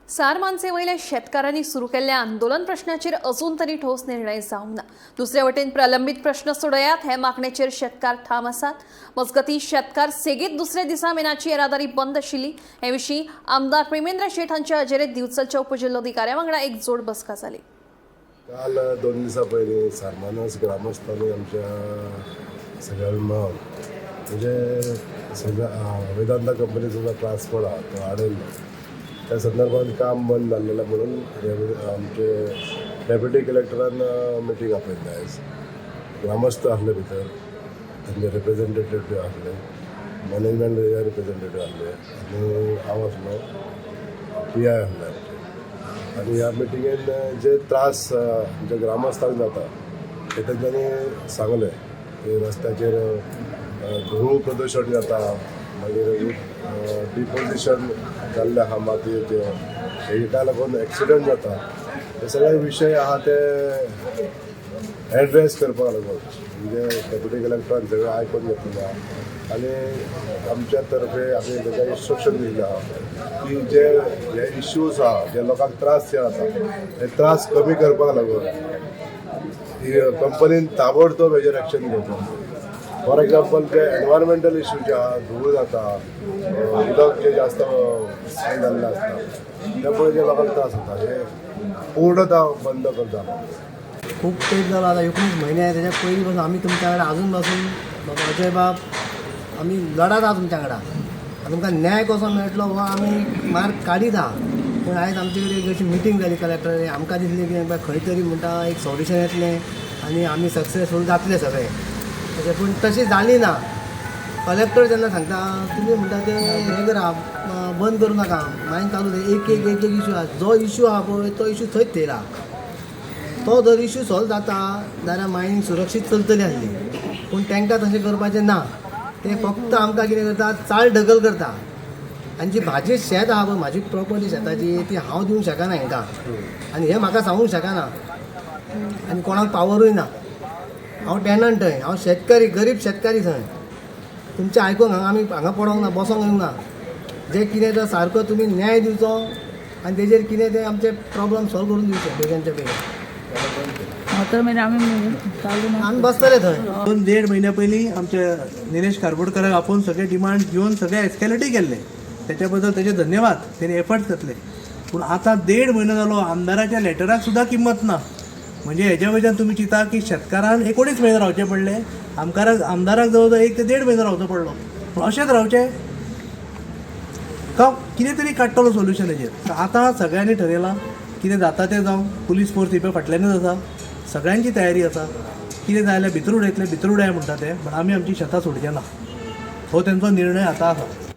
सारमानसे वयल्या शेतकारांनी सुरू केल्ल्या आंदोलन प्रश्नाचेर अजून तरी ठोस निर्णय जावंक ना. दुसरे वटेन प्रलंबीत प्रश्न सोडयात हे मागणेचेर शेतकार ठाम आसात. मजगतीं शेतकार सेगीत दुसऱ्या दिसा मेनाची येरादारी बंद आशिल्ली. हे विशीं आमदार प्रेमेंद्र शेट हांच्या हजेरेत दिवचलच्या उपजिल्लोधिकाऱ्या वांगडा एक जोड बसका जाली. काल 2 दिसां पयलीं सारमानस ग्रामस्थांनी आमच्या सगळ्या मेळोन म्हणजे सगळ्या वेदांता कंपनीचो जो ट्रान्सपोर्ट आहा तो आडयल्लो. त्या संदर्भात काम बंद जाल्लेलें म्हणून आमचे डेप्युटी कलेक्टरान मिटींग आपयल्ली आयज. ग्रामस्थ आसले भितर, तेंचे रिप्रेझेंटेटीव आसले, मॅनेजमेंट रिप्रेझेंटेटीव आसले आनी हांव आसलो, पीआय आसले आमचे. आनी ह्या मिटिंगेन जे त्रास आमच्या ग्रामस्थांक जाता ते तेंच्यांनी सांगलें की रस्त्याचेर धूळ प्रदूशण जाता, मागीर डिपोजिशन जाल्लें आहा मातयेचें, हेका लागून एक्सिडंट जाता. हे सगळे विशय आहा ते एड्रेस करपाक लागून म्हणजे डेप्युटी कलेक्टरान सगळें आयकून घेतलेलें आहा आनी आमच्या तर्फे आमी ताका इन्स्ट्रक्शन दिल्लें आहा की जे हे इश्यूज आहा, जे लोकांक त्रास जे जाता, ते त्रास कमी करपाक लागून ही कंपनीन ताबडतोब हेजेर एक्शन घेवपाक. फॉर एग्जाम्पल, जे एनवायरमेंटल इश्यू जे आहा, धूळ जाता, उदक जे जास्त हें जाल्लें आसता, त्यामुळे जे लोकांक त्रास जाता, हे पूर्णतः बंद करता. खूब तेंप जालो आतां, 19 म्हयने. तेच्या पयलीं पासून आमी तुमच्या कडेन अजून पासून, बाबा अजय बाब, आमी लढत आहा तुमच्या कडेन आनी तुमकां न्याय कसो मेळटलो हो आमी मार्ग काडीत आहा. पूण आयज आमचे कडेन एक अशी मिटींग जाली कलेक्टर, आमकां दिसलें की बाबा खंय तरी म्हणटा एक सोल्युशन येतलें आनी आमी सक्सेसफूल जातले सगळे तशें. पूण तशें जाली ना. कलेक्टर जेन्ना सांगता, तुमी म्हणटा ते हें करा, बंद करूं नाका, मागीर चालू दे. एक एक एक एक इशू आहा, जो इशू आहा पळय तो इशू थंयच थेयला. तो जर इशू सॉल्व जाता जाल्यार मायनींग सुरक्षीत चलतली आसली. पूण तांकां तशें करपाचें ना. ते फक्त आमकां कितें करता, चाल ढकल करता. आनी जी म्हाजी शेत आहा पळय, म्हाजी प्रॉपर्टी शेताची, ती हांव दिवंक शकना हांकां आनी हे म्हाका सांगूंक शकना आनी कोणाक पावरूय ना. हांव टेनंट थंय, हांव शेतकरी, गरीब शेतकारी थंय. तुमचें आयकूंक हांगा आमी हांगा पडोंक ना, बसोंक येवंक ना. जे कितें तो सारको तुमी न्याय दिवचो आनी तेजेर कितें तें आमचे प्रॉब्लम सॉल्व करून दिवचे बेगीनच्या बेगीन. तर मागीर आमी चालू ना. आमी बसतले थंय. दोन देड म्हयन्या पयलीं आमच्या निलेश कारबोडकराक आपोवन सगळे डिमांड घेवन सगळे एस्केलेटूय केल्ले. त्याच्या बद्दल तेजे धन्यवाद, तेणी एफर्ट्स घेतले. पूण आतां देड म्हयनो जालो, आमदाराच्या लेटराक सुद्दां किंमत ना. म्हणजे हेज्या वयल्यान तुमी चिंता की शेतकारान 19 म्हयने रावचे पडले, आमकाराक आमदाराक जवळ जवळ 1 ते देड म्हयनो रावचो पडलो. पूण अशेंच रावचें का कितें तरी काडटलो सोल्युशन हेजेर. आतां सगळ्यांनी ठरयलां, कितें जाता तें जावं. पुलीस फोर्स ही पळय फाटल्यानूच आसा, सगळ्यांची तयारी आसा. कितें जाय जाल्यार भितर उडयतले, भितर उडय म्हणटा ते, पण आमी आमची शेतां सोडचे ना, हो तेंचो निर्णय आतां आसा.